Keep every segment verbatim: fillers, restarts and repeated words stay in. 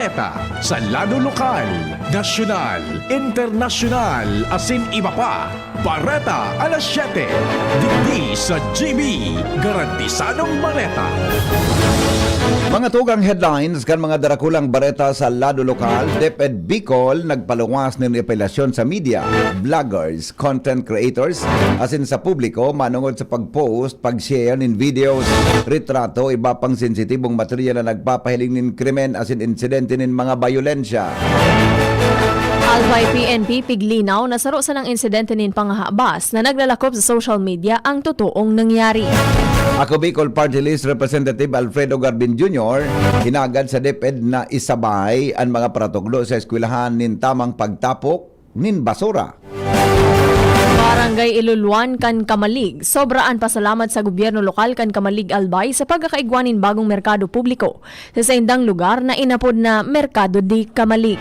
Bareta sa lado lokal, nasyonal, internasyonal, asin iba pa. Bareta alas siyete, digdi sa G B, garantisadong bareta. Mga tugang headlines kan mga darakulang bareta sa lado lokal. DepEd Bicol nagpaluwas nin apelasyon sa media, vloggers, content creators, asin sa publiko manongod sa pag-post, pag-share nin videos, retrato, iba pang sensitibong material na nagpapahiling nin krimen asin insidente nin mga bayolensya. Albay P N P piglinaw na saro sanang insidente nin pangahabas na naglalakop sa social media ang totoong nangyari. Ako Bicol Party List Representative Alfredo Garbin Junior, hinagad sa DepEd na isabay an mga paratukdo sa eskwelahan nin tamang pagtapok nin basura. Barangay Iluluan kan Camalig, sobra an pasalamat sa gobyerno lokal kan Camalig, Albay sa pagkakaigwa nin bagong merkado publiko sa saindang lugar na inapod na Merkado de Camalig.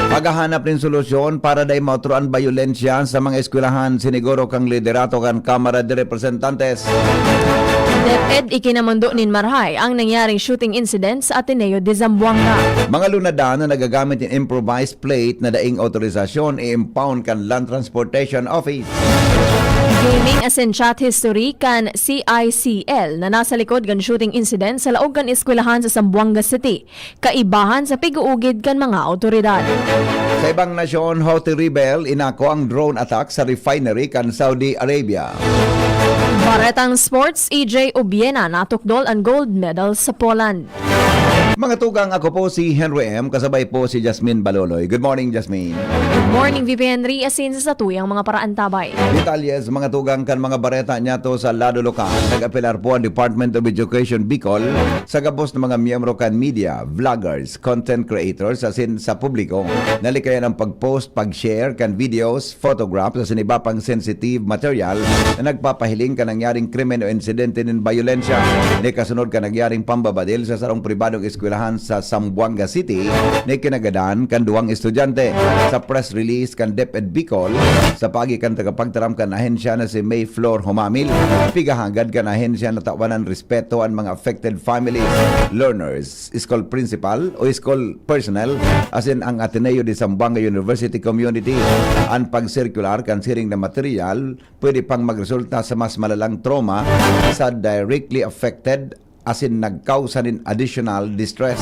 Paghahanap nin solusyon para dai maotro an bayolensya sa mga eskwelahan, siniguro kan liderato kan Kamara de Representantes. DepEd, ikinamondo nin marahay ang nangyaring shooting incident sa Ateneo de Zamboanga. Mga lunadan na nagagamit nin improvised plate na daing otorisasyon i-impound kan Land Transportation Office. Gaming asin chat history kan C I C L na nasa likod kan shooting incident sa laog kan eskwelahan sa Zamboanga City, kaibahan sa pig-uugid kan mga awtoridad. Sa ibang nasyon, Houthi rebel inako ang drone attack sa refinery kan Saudi Arabia. Baretang Sports, E J Obiena natukdol an gold medal sa Poland. Mga tugang, ako po si Henry M, kasabay po si Jasmine Baloloy. Good morning, Jasmine. Good morning, V P Henry, asin sa satuyang mga paraantabay. Detalye sa mga tugang kan mga bareta niyato sa lado lokal. Nag-apelar po ang Department of Education Bicol sa gabos na mga miyembro kan media, vloggers, content creators, asin sa publiko na likayan ang pag-post, pag-share kan videos, photographs, asin iba pang sensitive material na nagpapahiling kan nangyaring krimen o insidente nin bayolensya. Ini kasunod kan nangyaring pambabadil sa sarong pribadong eskwelahan sa Zamboanga City na ikinagadan kan duwang estudyante. Sa press release kan DepEd Bicol, sa paagi kan tagapagtaram kan ahensya na si May Flor Humamil, pigahagad kan ahensya na tawanan respeto an mga affected families, learners, school principal o school personnel, asin ang Ateneo de Zamboanga University community. An pag-circular kan siring na material pwede pang magresulta sa mas malalang trauma sa directly affected asin nagkausa nin additional distress.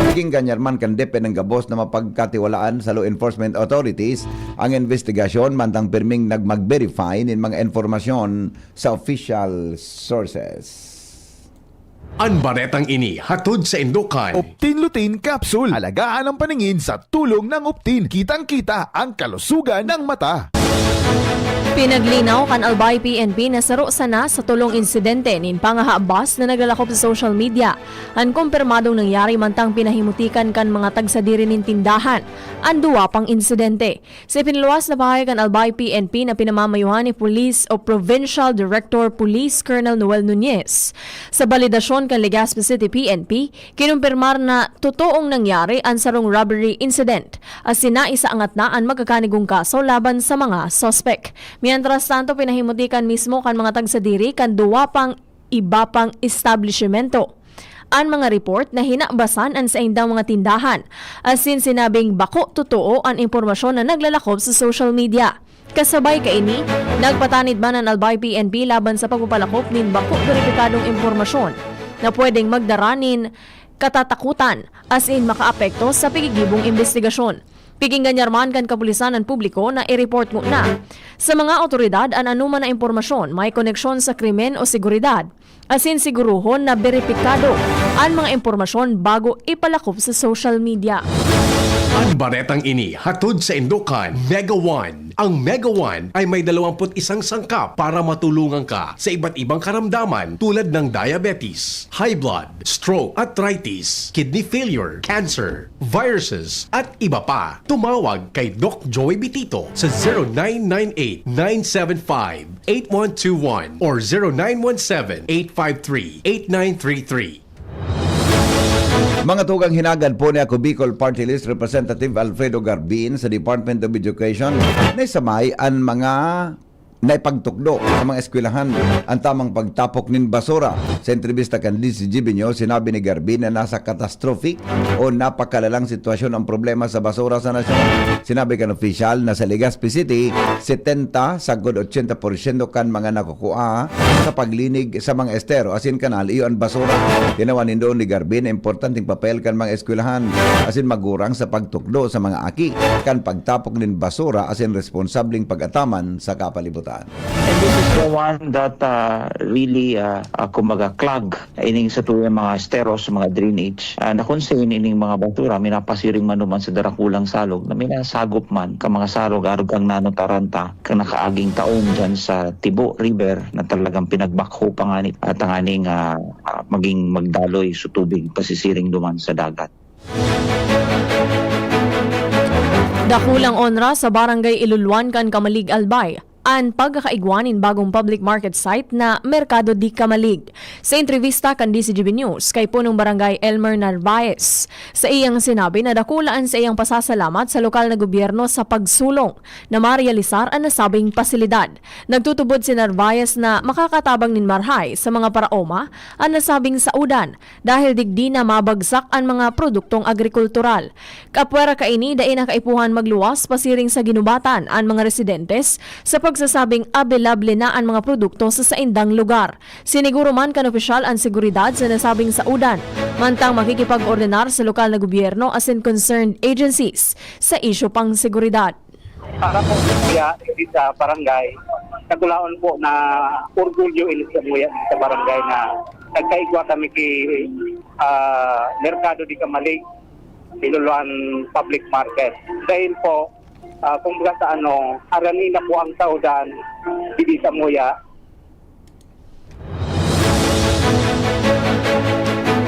Naging ganyan man kan DepEd ang gabos na mapagkatiwalaan sa law enforcement authorities ang investigasyon, mantang pirming nagmag-verify nin mga impormasyon sa official sources. An baretang ini hatod sa indukan. Optin Lutein Capsule. Alagaan ang paningin sa tulong ng Optin. Kitang-kita ang kalusugan ng mata. Pinaglinaw kan Albay P N P na saro sana sa tolong insidente nin pangahabas na naglalakop sa social media an kumpirmadong nangyari, mantang pinahimutikan kan mga tagsadiri nin tindahan an duwa pang insidente. Sa ipinluwas na pahayag kan Albay P N P na pinamamayuhan ni Police o Provincial Director Police Colonel Noel Nunez, sa balidasyon kan Legazpi City P N P, kinumpirmar na totoong nangyari an sarong robbery incident, asin naisaangat na an magkakanigong kaso laban sa mga suspek. Mientras tanto, pinahimuti kan mismo kan mga tagsadiri kan duwa pang iba pang establisimento an mga report na hinabasan an saindang mga tindahan, asin sinabing bako totoo an impormasyon na naglalakop sa social media. Kasabay kaini, nagpatanid man an Albay P N P laban sa pagpapalakop nin bako beripikadong impormasyon na pwedeng magdara nin katatakutan, asin makaapekto sa pigigibong imbestigasyon. Piginganyar man kan kapulisan an publiko na i-report ngona sa mga awtoridad an anoman na impormasyon may koneksyon sa krimen o seguridad, asin siguruhon na beripikado an mga impormasyon bago ipalakop sa social media. An baretang ini hatod sa indukan Mega One. Ang Mega One ay may dalawampu't isang sangkap para matulungan ka sa iba't ibang karamdaman tulad ng diabetes, high blood, stroke, arthritis, kidney failure, cancer, viruses, at iba pa. Tumawag kay Doc Joey Bitito sa zero nine nine eight, nine seven five, eight one two one or zero nine one seven, eight five three, eight nine three three. Mga tugang, hinagad po ni Ako Bicol Party List Representative Alfredo Garbin sa Department of Education na isabay an mga na ipagtukdo sa mga eskwelahan an tamang pagtapok nin basura. Sa entrebista kan D Z G B News, sinabi ni Garvin na nasa catastrophic o napakalalang sitwasyon ang problema sa basura sa nasyon. Sinabi kan opisyal na sa Legazpi City, setenta sagkod ochenta porsyento kan mga nakukua sa paglinig sa mga estero asin kanal iyo an basura. Tinawan nindo ni Garvin na importanteng papel kan mga eskwelahan asin magurang sa pagtukdo sa mga aki kan pagtapok nin basura asin responsableng pag-ataman sa kapalibutan. And this is the one that uh, really, uh, uh, kumbaga, clog ining sa tuwing mga steros, mga drainage, uh, na kung sa ining mga basura, minapasiring man naman sa darakulang salog, na minasagop man ka mga salog, arog kang nanotaranta, kang nakaaging taon dyan sa Tibo River, na talagang pinagbakho pa nga ni, at tanganing uh, uh, maging magdaloy sa tubig, pasisiring duman sa dagat. Dakulang onra sa Barangay Iluluan kan Camalig, Albay an pagkakaigwa nin bagong public market site na Mercado de Camalig. Sa entrevista kan D Z G B News kay Punong Barangay Elmer Narvaez, sa iyang sinabi na dakula an sa iyang pasasalamat sa lokal na gobyerno sa pagsulong na marealisar an nasabing pasilidad. Nagtutubod si Narvaez na makakatabang nin marhay sa mga paraoma an nasabing saudan dahil digdi na mabagsak an mga produktong agrikultural. Kapwera kaini, dai na kaipuhan magluwas pasiring sa ginubatan an mga residentes sa pagsasabing abilable na an mga produkto sa saindang lugar. Siniguro man kan opisyal an seguridad sa nasabing saudan, mantang makikipag-ordinar sa lokal na gobyerno asin concerned agencies sa isyu pang seguridad. Para po sa kuya, sa barangay, nagkulaon po na orgulyo ini sa muya sa barangay na nagkaigwa kami ki ah, Mercado de Camalig, Iluluan Public Market. Dahil po, ah, kumbaga sa ano, harani na po ang saudan didi sa muya.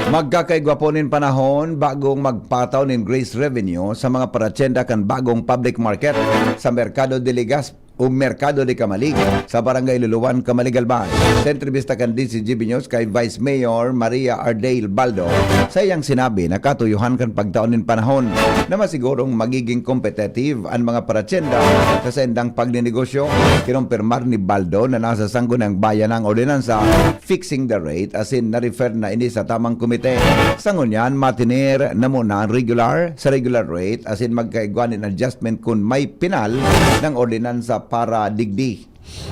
Magkakaigwa po nin panahon bagong magpataw nin grace revenue sa mga paratyenda kan bagong public market sa Mercado de Legazpi o Mercado de Camalig sa Barangay Luluan, Camalig, Albay. Sa entrebista kan D Z G B News kay Vice Mayor Maria Ardale Baldo, sa iyang sinabi na katuyuhan kan pagtaon nin panahon na masigurong magiging competitive an mga paratyenda sa saindang pagninegosyo. Kinumpirmar ni Baldo na nasa Sangguniang Bayan ang ordinansa fixing the rate asin na-refer na ini sa tamang komite. Sa ngunyan, matiner na muna ang regular sa regular rate asin magkaigwa nin adjustment kun may pinal ng ordinansa para digdi.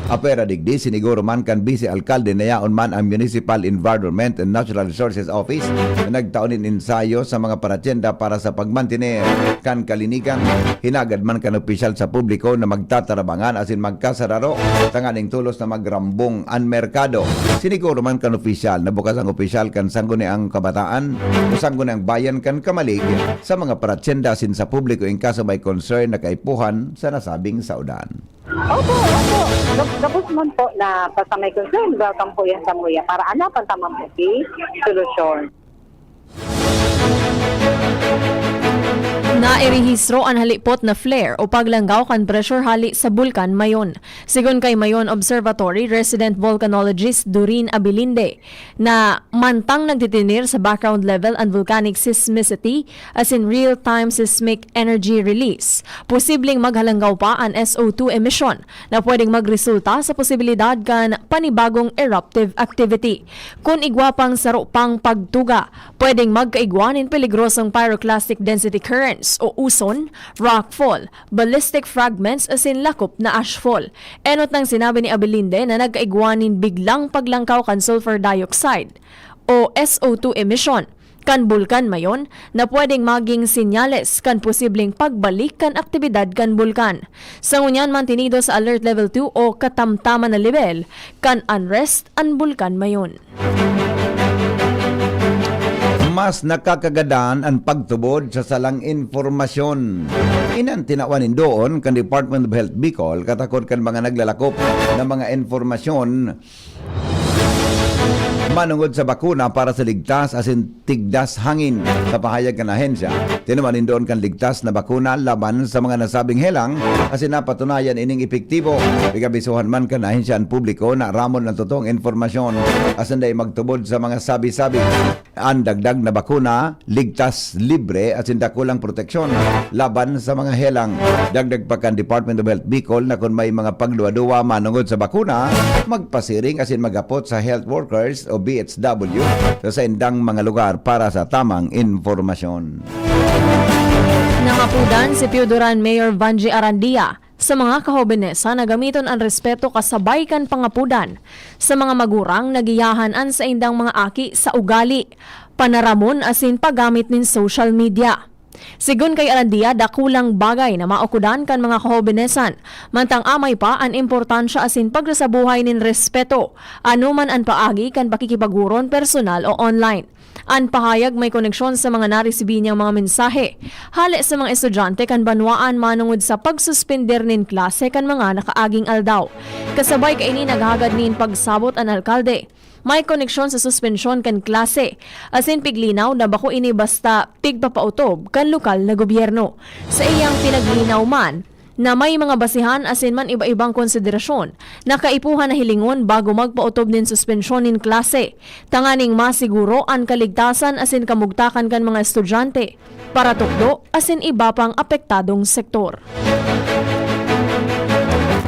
Apwera digdi, siniguro man kan Vice Alkalde na yaon man ang Municipal Environment and Natural Resources Office na nagtao nin ensayo sa mga paratyenda para sa pagmantiner kan kalinigan. Hinagad man kan opisyal sa publiko na magtatarabangan asin magkasararo tanganing tolos na magrambong an merkado. Siniguro man kan opisyal na bukas ang opisyal kan Sangguniang Kabataan o Sangguniang Bayan kan Camalig sa mga paratyenda asin sa publiko in kaso may concern na kaipuhan sa nasabing saudan. Opo, opo. Gab- Gabos man po na basta may concern, welcome po yan sa muya para anapan ta man po si solusyon. Nairehistro an halipot na flare o paglanggaw kan pressure hale sa Bulkan Mayon. Sigon kay Mayon Observatory resident volcanologist Doreen Abilinde, na mantang nagtitinir sa background level an volcanic seismicity asin real-time seismic energy release, posibleng maghalanggaw pa an S O two emission na pwedeng magresulta sa posibilidad kan panibagong eruptive activity. Kun igwa pang saro pang pagtuga, pwedeng magkaigwa nin peligrosong pyroclastic density currents o uson, rockfall, ballistic fragments asin lakop na ashfall. Enot nang sinabi ni Abilinde na nagkaigwa nin biglang paglangkaw kan sulfur dioxide o S O two emission kan Bulkan Mayon na pwedeng maging senyales kan posibleng pagbalik kan aktibidad kan bulkan. Sa ngunyan, mantinido sa Alert Level two o katamtaman na lebel kan unrest an Bulkan Mayon. Mas nakakagadan an pagtubod sa salang impormasyon. Inan tinawan nin doon kan Department of Health Bicol katakod kan mga naglalakop na mga impormasyon. manongod sa bakuna para sa ligtas asin tigdas hangin. Sa pahayag kan ahensya, tinumanindoon kan ligtas na bakuna laban sa mga nasabing helang asin napatunayan ining epektibo. Pigabisuhan man kan ahensya an publiko na aramon an totoong impormasyon asin dai magtubod sa mga sabi-sabi. An dagdag na bakuna ligtas, libre asin dakulang proteksyon laban sa mga helang. Dagdag pa kan Department of Health Bicol na kun may mga pagduwa-duwa manongod sa bakuna, magpasiring asin maghapot sa health workers o B H W sa saindang mga lugar para sa tamang impormasyon. Nangapudan si Pioduran Mayor Vangie Arandia sa mga kahobenesan na gamiton an respeto kasabay kan pangapudan sa mga magurang na giyahan an saindang mga aki sa ugali, panaramon asin paggamit nin social media. Sigon kay Arandia, dakulang bagay na maukodan kan mga kahobenesan, mantang amay pa an importansya asin pagsasabuhay nin respeto, anoman an paagi kan pakikipag-oron personal o online. An pahayag may koneksyon sa mga naresibi niyang mga mensahe hale sa mga estudyante kan banwaan manongod sa pagsuspender nin klase kan mga nakaaging aldaw. Kasabay kaini naghagad nin pagsabot an alkalde. May koneksyon sa suspensyon kan klase, asin piglinaw na bako ini basta tigpapaotob kan lokal na gobyerno. Sa iyang pinaglinaw man, na may mga basihan asin man iba-ibang konsiderasyon na kaipuhan na hilingon bago magpaotob nin suspensyon nin klase, tanganing masiguro an kaligtasan asin kamugtakan kan mga estudyante, paratukdo asin iba pang apektadong sektor.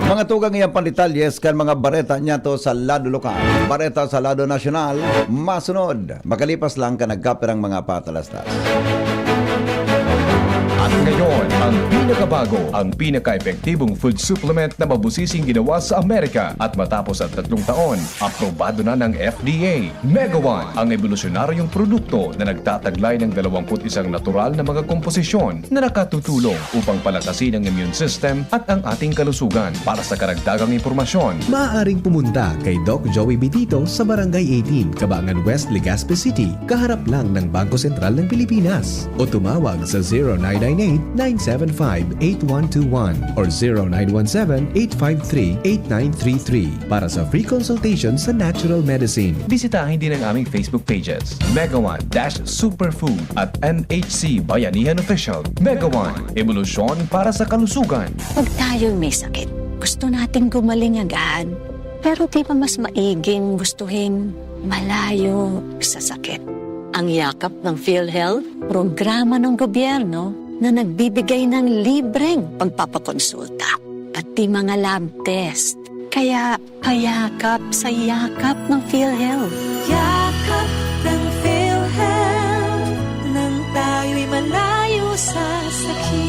Mga tugang, iyan pang detalyes kan mga bareta niyato sa lado lokal. Bareta sa lado nasyonal, masunod. Makalipas lang kan nagkapirang mga patalastas. At ngayon, ang pinakabago, ang pinaka-epektibong food supplement na mabusising ginawa sa Amerika. At matapos ang tatlong taon, aprobado na ng F D A. Megawan, ang ebolusyonaryong produkto na nagtataglay ng dalawampu't isang natural na mga komposisyon na nakatutulong upang palakasin ang immune system at ang ating kalusugan. Para sa karagdagang impormasyon, Maaaring pumunta kay Doc Joey Bitito sa Barangay eighteen, Cabangan West, Legazpi City, kaharap lang ng Bangko Sentral ng Pilipinas. O tumawag sa zero nine nine eight, nine seven five, eight one two one or zero nine one seven, eight five three, eight nine three three para sa free consultation sa natural medicine. Bisitahin din ang aming Facebook pages, Megawan dash Superfood at M H C Bayanihan Official. Megawan, ebolusyon para sa kalusugan. Pag tayo'y may sakit, gusto nating gumaling agad. Pero di ba mas maiging gustuhin malayo sa sakit? Ang yakap ng PhilHealth, programa ng gobyerno na nagbibigay ng libreng pagpapakonsulta, pati mga lab test. Kaya payakap sa yakap ng PhilHealth. Yakap ng PhilHealth, nang tayo'y malayo sa sakit.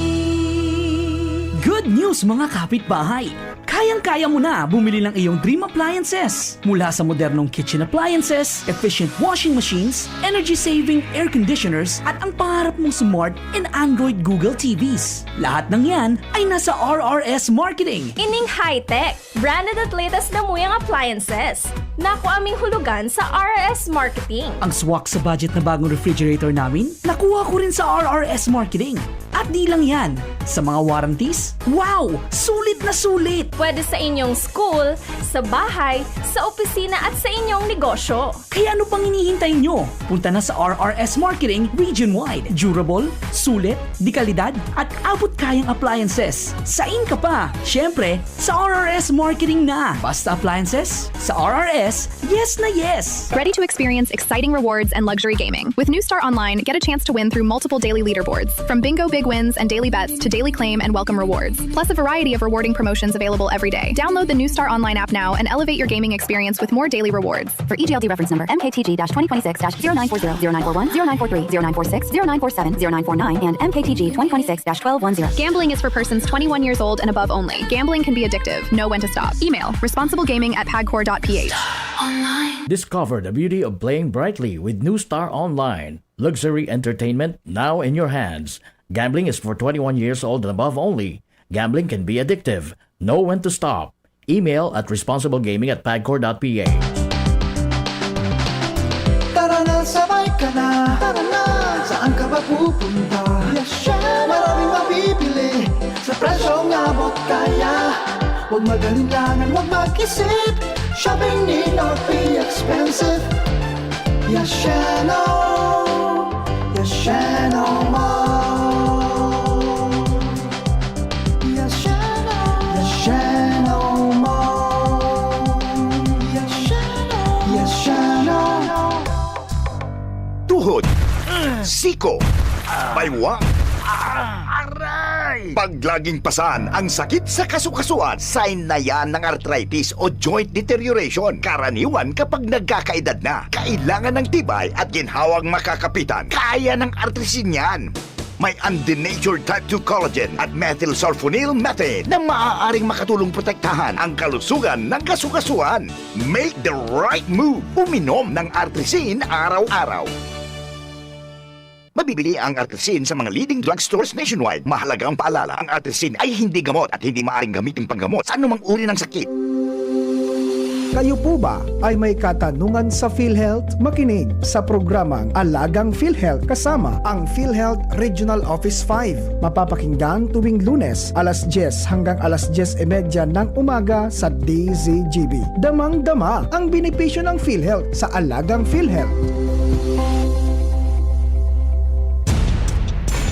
Good news, mga kapitbahay! Kayang-kaya mo na bumili ng iyong dream appliances. Mula sa modernong kitchen appliances, efficient washing machines, energy-saving air conditioners, at ang pangarap mong smart and Android Google T Vs. Lahat ng yan ay nasa R R S Marketing. Ining high-tech, branded at latest na muyang appliances. Nakuha ming hulugan sa R R S Marketing. Ang swak sa budget na bagong refrigerator namin, nakuha ko rin sa R R S Marketing. At di lang yan, sa mga warranties, wow! Sulit na sulit! Pwede sa inyong school, sa bahay, sa opisina at sa inyong negosyo. Kaya ano pang hinihintay nyo? Punta na sa R R S Marketing Region Wide. Durable, sulit, de kalidad, at abot kayang appliances. Sain ka pa? Siyempre, sa R R S Marketing na. Basta appliances, sa R R S, yes na yes! Ready to experience exciting rewards and luxury gaming? With New Star Online, get a chance to win through multiple daily leaderboards, from bingo big wins and daily bets to daily claim and welcome rewards, plus a variety of rewarding promotions available every day. Download the New Star Online app now and elevate your gaming experience with more daily rewards. For E G L D reference number, M K T G dash twenty twenty-six dash zero nine four zero, zero nine four one, zero nine four three, zero nine four six, zero nine four seven, zero nine four nine, and M K T G twenty twenty-six dash twelve one zero. Gambling is for persons twenty-one years old and above only. Gambling can be addictive. Know when to stop. Email responsiblegaming at pagcor dot P H. Discover the beauty of playing brightly with New Star Online. Luxury entertainment now in your hands. Gambling is for twenty-one years old and above only. Gambling can be addictive. Know when to stop. Email at responsiblegaming at pagcor dot P H. Tara na, sabay ka na. Tara na, saan ka ba pupunta? Yes, chef! Maraming mabibili sa presyong abot kaya. Huwag mag-alinlangan, huwag mag-isip. Shopping need not be expensive. Yashano, Yashano Mall. Yashano, Yashano Mall. Yashano, Yashano. Tuhod, siko, baywa, aray! Pag laging pasan ang sakit sa kasukasuan, sign na yan ng arthritis o joint deterioration. Karaniwan kapag nagkakaedad na, kailangan ng tibay at ginhawang makakapitan. Kaya ng Artrisin yan. May undenatured type two collagen at methylsulfonyl methane na maaaring makatulong protektahan ang kalusugan ng kasukasuan. Make the right move. Uminom ng Artrisin araw-araw. Mabibili ang Artrisin sa mga leading drugstores nationwide. Mahalagang paalala, ang Artrisin ay hindi gamot at hindi maaaring gamitin panggamot sa anumang uri ng sakit. Kayo po ba ay may katanungan sa PhilHealth? Makinig sa programang Alagang PhilHealth kasama ang PhilHealth Regional Office five. Mapapakinggan tuwing Lunes, alas diyes hanggang alas diyes y media ng umaga sa D Z G B. Damang-dama ang benepisyo ng PhilHealth sa Alagang PhilHealth.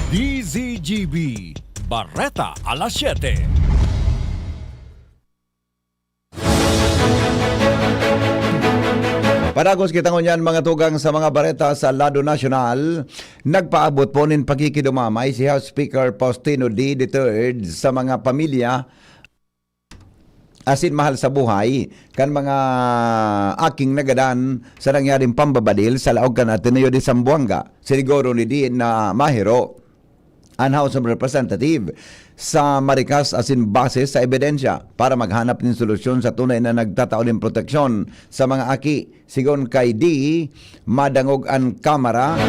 D Z G B, Bareta alas siyete. Padagos kita ngunyan, mga tugang, sa mga bareta sa lado nasyonal. Nagpaabot po nin pakikidumamay si House Speaker Faustino Dy the third sa mga pamilya asin mahal sa buhay kan mga aking nagadan sa nangyaring pambabadil sa laog kan Ateneo de Zamboanga. Siniguro ni Dy na mahiro an House of Representative sa marikas asin base sa ebidensya para maghanap nin solusyon sa tunay na nagtatao nin proteksyon sa mga aki. Sigon kay Dy, madangog an Kamara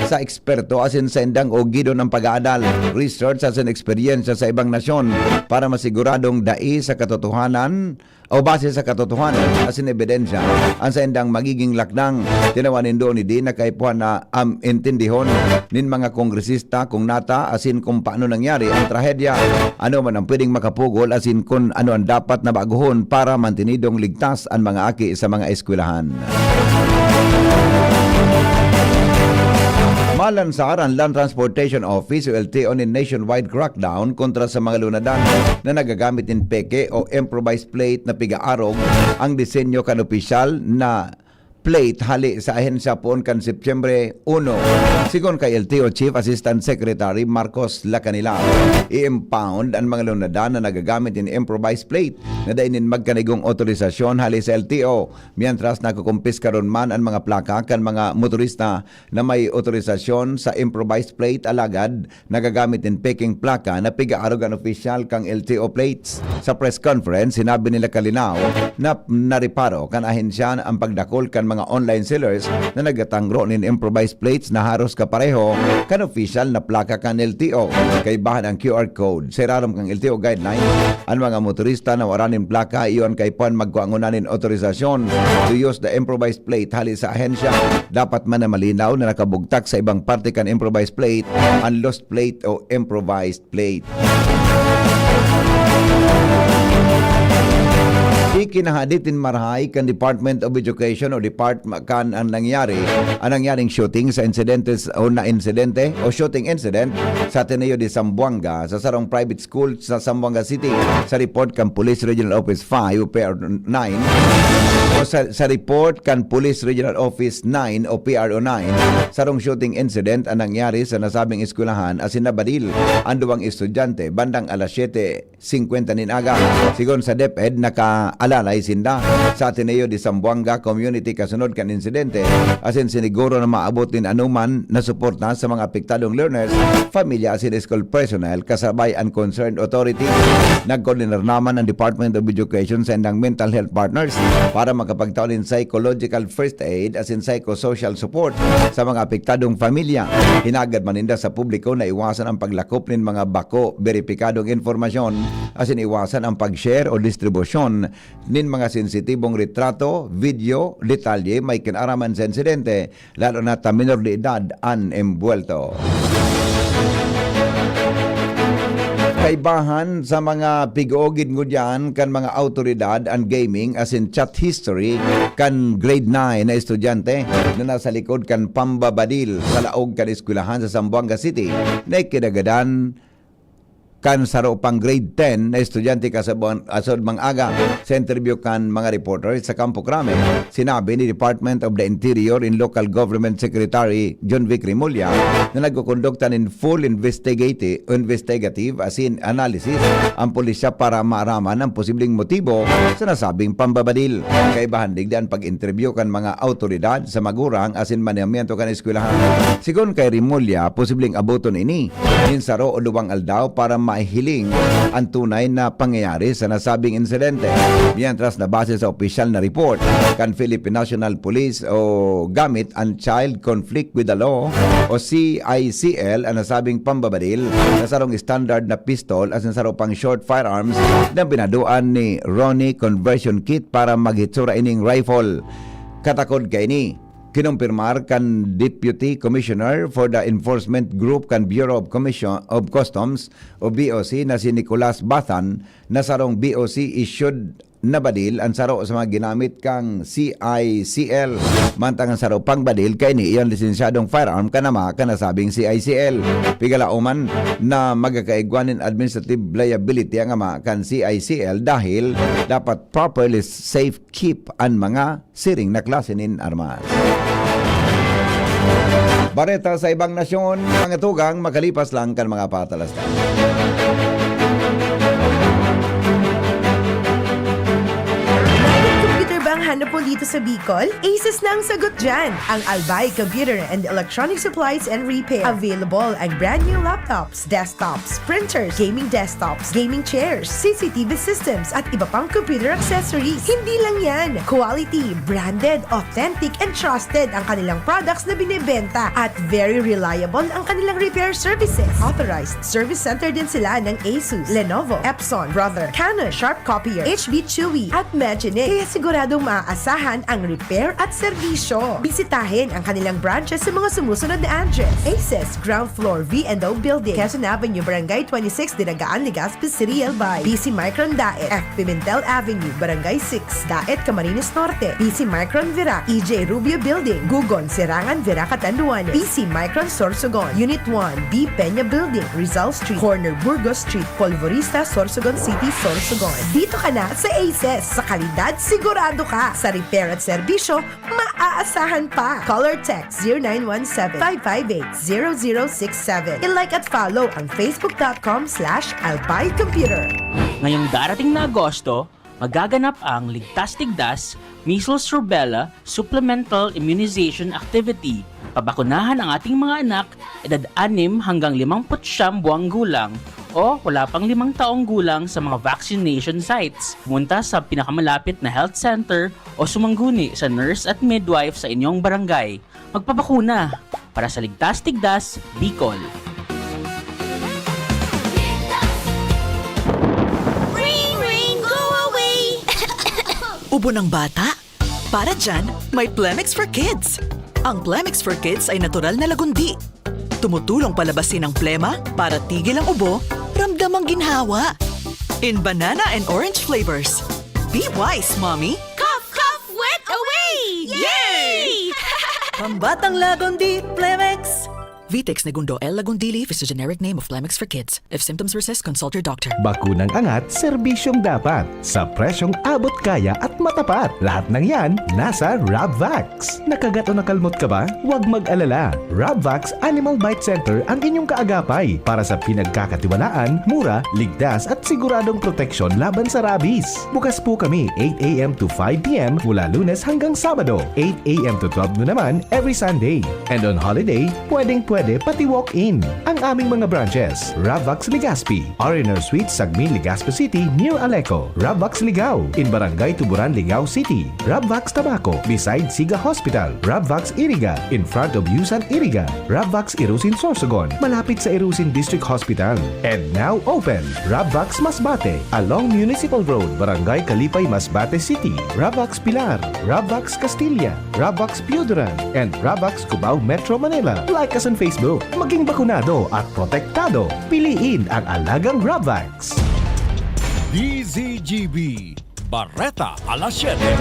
sa eksperto asin saindang ugidon ang pag-aadal, research asin eksperyensya sa ibang nasyon para masiguradong dai sa katotohanan o base sa katotohanan asin ebidensya an saindang magiging lakdang. Tinawan nindo ni Dy na kaipuhan na am intindihon nin mga kongresista kung nata asin kung paano nangyari ang trahedya, ano man ang pwedeng makapugol asin kun ano ang dapat na baguhon para mantenidong ligtas an mga aki sa mga eskwelahan. Malansar an Land Transportation Office o L T O nin nationwide crackdown kontra sa mga lunadan na nagagamit nin peke o improvised plate na pigaarog ang disenyo kan opisyal na plate hali sa ahensya poon kan Setyembre uno. Sigon kay L T O Chief Assistant Secretary Marcos Lacanilao, i-impound an mga lunadan na nagagamit nin improvised plate na dai nin magkanigong otorisasyon hali sa L T O, mientras nakukumpiskaron man an mga plaka kan mga motorista na may otorisasyon sa improvised plate, alagad nagagamit nin peking plaka na pigaarog an opisyal kan L T O plates. Sa press conference, sinabi ni Lacanilao na nareparo kan ahensya an pagdakul kan mga online sellers na nagatangro nin improvised plates na haros kapareho kan opisyal na plaka kan L T O. Kaibahan ang Q R code. Sa irarom kan L T O guidelines, an mga motorista na wara nin plaka iyo an kaipuhan magkua ngunyan nin otorisasyon to use the improvised plate hali sa ahensya. Dapat man na malinaw na nakabugtak sa ibang parte kan improvised plate an lost plate o improvised plate. Ikinahadit nin marahay kan Department of Education o Department kan ang nangyari, ang nangyaring shooting sa insidente s-, o na insidente o shooting incident sa Ateneo de Zamboanga, sa sarong private school sa Zamboanga City. Sa report kan Police Regional Office five o P R nine, o sa, sa report kan Police Regional Office nine o P R O nine, sarong shooting incident ang nangyari sa nasabing eskwelahan asin nabadil ang duwang estudyante bandang alas siyete singkwenta nin aga. Sigon sa DepEd, nakaalalay sinda sa Ateneo de Zamboanga Community kasunod kan insidente, asin siniguro na maabot nin anoman na suporta sa mga apektadong learners, pamilya asin school personnel kasabay an concerned authority. Nagkoordinar naman ang Department of Education sa indang mental health partners para makapagtao nin psychological first aid asin psychosocial support sa mga apektadong pamilya. Hinagad man ninda sa publiko na iwasan ang paglakop nin mga bako beripikadong impormasyon asin iwasan ang pag-share o distribusyon nin mga sensitibong retrato, video, detalye may kinaraman sa insidente, lalo na ta minor de edad an embuwelto. Kaibahan sa mga pig-oogid ngunyan kan mga awtoridad an gaming asin chat history kan grade nine na estudyante na nasa likod kan pambabadil sa laog kan eskwelahan sa Zamboanga City na ikinagadan kan saro pang grade ten na estudyante kasabon-, kasabot mga aga. Sa interview kan mga reporter sa Kampo Krame, sinabi ni Department of the Interior and Local Government Secretary John Vic Remulla na nagkukondukta nin full investigati-, investigative asin analysis ang pulisya para maaraman ang posibleng motibo sa nasabing pambabadil. Kaibahan digdi an pag-interview kan mga awtoridad sa magurang asin manehamiento kan eskwelahan. Sigon kay Remulla, posibleng aboton ini nin saro o duwang aldaw para mahiling an tunay na pangyayari sa nasabing insidente. Mientras na base sa opisyal na report kan Philippine National Police o gamit an Child Conflict with the Law o C I C L an nasabing pambabadil na sarong standard na pistol asin saro pang short firearms na binadoan ni Ronnie conversion kit para maghitsura ining rifle. Katakod kaini, kinumpirmar kan Deputy Commissioner for the Enforcement Group kan Bureau of Commission of Customs o B O C na si Nicolas Bathan na sarong B O C issued na badil an saro sa mga ginamit kan C I C L. Mantang an saro pang badil kaini iyo an lisensyadong firearm kan ama kan nasabing C I C L. Pigalaoman na magkakaigwa nin administrative liability ang ama kan C I C L dahil dapat properly safe keep an mga siring na klase nin armas. Bareta sa ibang nasyon, mga tugang, makalipas lang kan mga patalastan. Private computer ba ang hanap mo dito sa Bicol? Asus na ang sagot dyan! Ang Albay Computer and Electronic Supplies and Repair. Available ang brand new laptops, desktops, printers, gaming desktops, gaming chairs, C C T V systems, at iba pang computer accessories. Hindi lang yan! Quality, branded, authentic, and trusted ang kanilang products na binebenta. At very reliable ang kanilang repair services. Authorized service center din sila ng Asus, Lenovo, Epson, Brother, Canon, Sharp Copier, H B Chewy, at Magine. Kaya siguradong maaasahan ang repair at serbisyo. Bisitahin ang kanilang branches sa mga sumusunod na address: Aces, ground floor, V and O Building, Quezon Avenue, Barangay twenty-six, Dinagaan, Legazpi City, Albay. B C Micron Daet, F Pimentel Avenue, Barangay six, Daet, Camarines Norte. B C Micron Virac, E J Rubio Building, Gugon, Serangan, Virac, Catanduanes. B C Micron Sorsogon, Unit one, B Peña Building, Rizal Street, corner Burgos Street, Polvorista, Sorsogon City, Sorsogon. Dito ka na sa Aces. Sa kalidad, sigurado ka. Sa repair at serbisyo, maaasahan pa. Call or text zero nine one seven, five five eight, zero zero six seven. I-like at follow ang facebook dot com slash albay computer. Ngayong darating na Agosto, magaganap ang Ligtas Tigdas Measles Rubella Supplemental Immunization Activity. Pabakunahan ang ating mga anak, edad anim hanggang limampu't siyam buwang gulang o wala pang limang taong gulang sa mga vaccination sites. Pumunta sa pinakamalapit na health center o sumangguni sa nurse at midwife sa inyong barangay. Magpabakuna para sa Ligtas Tigdas, Bicol. Ring, ring, go away! Ubo ng bata? Para dyan, may Plemex for Kids. Ang Plemex for Kids ay natural na lagundi. Tumutulong palabasin ang plema para tigil ang ubo, ramdam ang ginhawa. In banana and orange flavors. Be wise, mommy! Cough, cough, wet away! Yay! Pambatang lagundi, Plemex! Vitex Negundo L. Lagundili is the generic name of Plemex for kids. If symptoms persist, consult your doctor. Bakunang angat, serbisyong dapat, sa presyong abot kaya at matapat. Lahat ng yan, nasa Rabvax. Nakagat o nakalmot ka ba? Huwag mag-alala. Rabvax Animal Bite Center ang inyong kaagapay para sa pinagkakatiwalaan, mura, ligtas at siguradong proteksyon laban sa rabies. Bukas po kami eight a.m. to five p.m. mula Lunes hanggang Sabado, eight a.m. to twelve noon naman every Sunday. And on holiday, pwedeng-pwede pati walk-in. Ang aming mga branches, Ravax Legazpi, R and R Suite, Sagmin, Legazpi City, near Aleco, Ravax Ligao, in Barangay Tuburan, Ligao City, Ravax Tabaco, beside Siga Hospital, Ravax Iriga, in front of Yusan Iriga, Ravax Irusin Sorsogon, malapit sa Irusin District Hospital, and now open, Ravax Masbate, along Municipal Road, Barangay Kalipay, Masbate City, Ravax Pilar, Ravax Castilla, Ravax Pioduran, and Ravax Cubao, Metro Manila. Like us on Facebook. Do, maging bakunado at protektado. Piliin ang alagang Grabvax. D Z G B, Bareta alas siyete.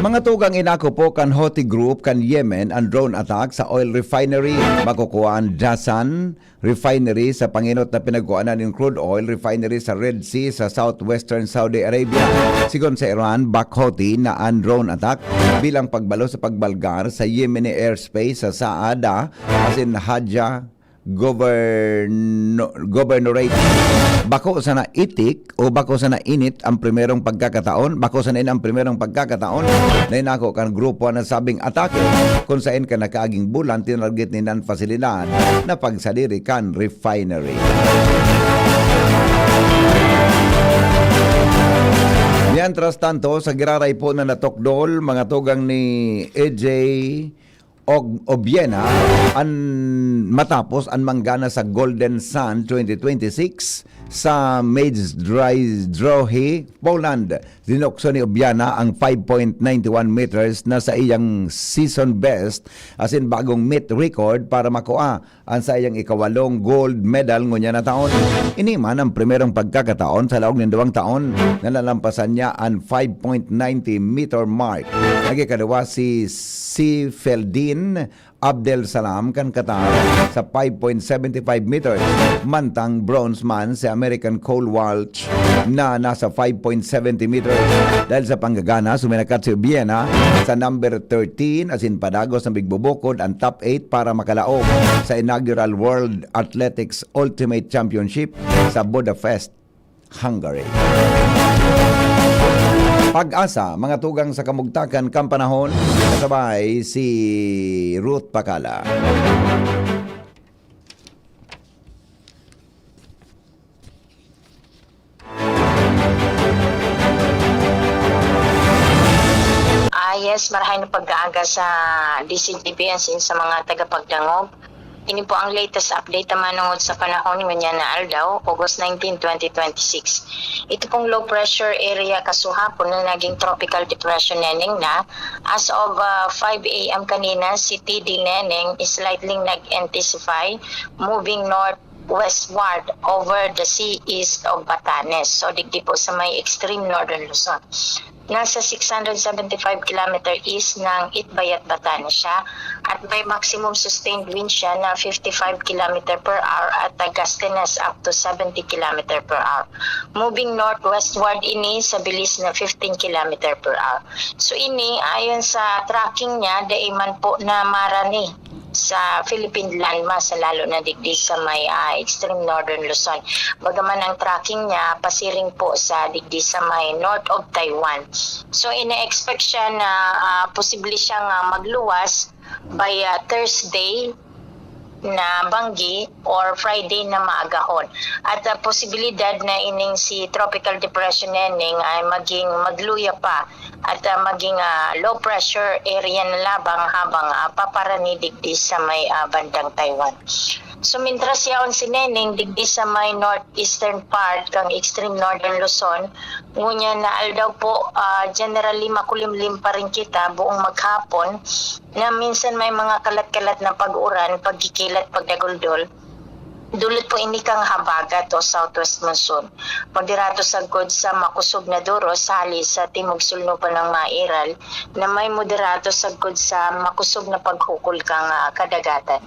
Mga tugang, inako po kan Houthi Group kan Yemen an drone attack sa oil refinery. Makukuha an Jazan refinery sa pangenot na pinagkuanan nin crude oil refinery sa Red Sea sa southwestern Saudi Arabia. Sigon sa Iran, back Houthi na an drone attack bilang pagbalo sa pagbalgar sa Yemeni airspace sa Saada asin Hadja Governo- Governorate. Bako sana itik o bako sana init ang primerong pagkakataon, bako sana ini ang primerong pagkakataon na inako kan grupo na sabing atake, kung sain kan nakaaging bulan tinarget ninda an pasilidad na pagsadiri kan refinery. Mientras tanto, sa giraray po na natukdol, mga tugang ni A J Og Obiena, an matapos an manggana sa Golden Sun twenty twenty-six sa Mage Dry Drohi, Poland. Dinukso ni Obiena ang five point nine one meters na sa iyang season best, asin bagong meet record para makua an saiyang ikawalong gold medal ngunyan na taon. Ini man ang primerong pagkakataon sa laog nin duwang taon na nalampasan niya an five point ninety meter mark. Nag-ikaduwa si Sifeldin Abdel Salam kan Qatar sa five point seven five meters, mantang bronze man si American Cole Walsh na nasa five point seven zero meters. Dahil sa panggagana, suminakat si Obiena sa number thirteen asin padagos na bigbubukod ang top eight para makalaog sa inaugural World Athletics Ultimate Championship sa Budapest, Hungary. Pag-asa, mga tugang sa kamugtakan kan panahon, kasabay si Ruth Pakala. Ah, yes, marahay na pag-aaga sa D C G B asin sa mga tagapagdangog. Ini po ang latest update na manungod sa panahon ngunyan na aldaw, August nineteen, twenty twenty-six. Ito pong low pressure area kasuhapon na naging tropical depression, Neneng, na as of ah, five a m kanina, si T D, Neneng, is slightly nag-intensify, moving north westward over the sea east of Batanes. So, digdi po sa may extreme northern Luzon. Nasa six hundred seventy-five kilometer east ng Itbayat, Batanes siya at may maximum sustained wind siya na fifty-five kilometer per hour at a gustiness up to seventy kilometer per hour. Moving northwestward ini sa bilis na fifteen kilometer per hour. So ini, ayon sa tracking niya, dai man po na marani sa Philippine landmass, lalo na digdi sa may ah, extreme northern Luzon. Bagaman ang tracking niya pasiring po sa digdi sa may north of Taiwan. So ina-expect siya na ah, posible siyang ah, magluwas by ah, Thursday na banggi or Friday na maagahon. At ah, posibilidad na ining si Tropical Depression Neneng ay maging magluya pa at ah, maging ah, low pressure area na labang habang ah, paparani digdi sa may ah, bandang Taiwan. So, mintras yaon si Neneng digdi sa may northeastern part kang extreme northern Luzon, ngunyan na aldaw po, ah, generally makulimlim pa rin kita buong maghapon na minsan may mga kalat-kalat na pag-uran, pagkikilat, pagdaguldol. Dulot po ini kang habagat o southwest monsoon. Moderato sagkod sa makusog na duros hali sa timog sulnupan ng Mairal na may moderato sagkod sa makusog na paghukol kang ah, kadagatan.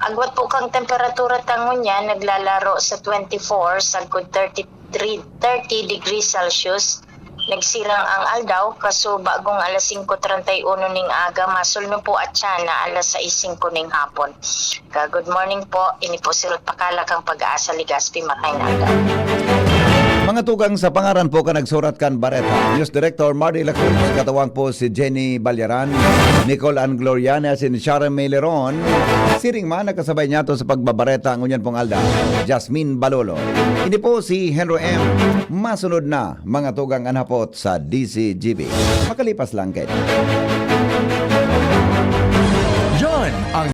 Agwat po kang temperatura tangon niya naglalaro sa twenty-four sagkod thirty-three, thirty degrees Celsius. Nagsirang ang aldaw, kaso bagong alas singko treinta y uno ning aga, masulno po at siya na alas sais singko ning hapon. Ka, good morning po. Ini po si Ruth Pakala kang Pag-asa, Legazpi, Makainada. Mga tugang, sa pangaran po kan nagsurat kan bareta, News Director Mardy Lacruz, katuwang po si Jenny Balyaran, Nicole Ann Gloriana, si Sharon May Leron. Siring man, nakasabay niyato sa pagbabareta ngunyan pong aldaw, Jasmine Balolo. Ini po si Henry M. Masunod na, mga tugang, an hapot sa D C G B. Makalipas lang kayo. Yan ang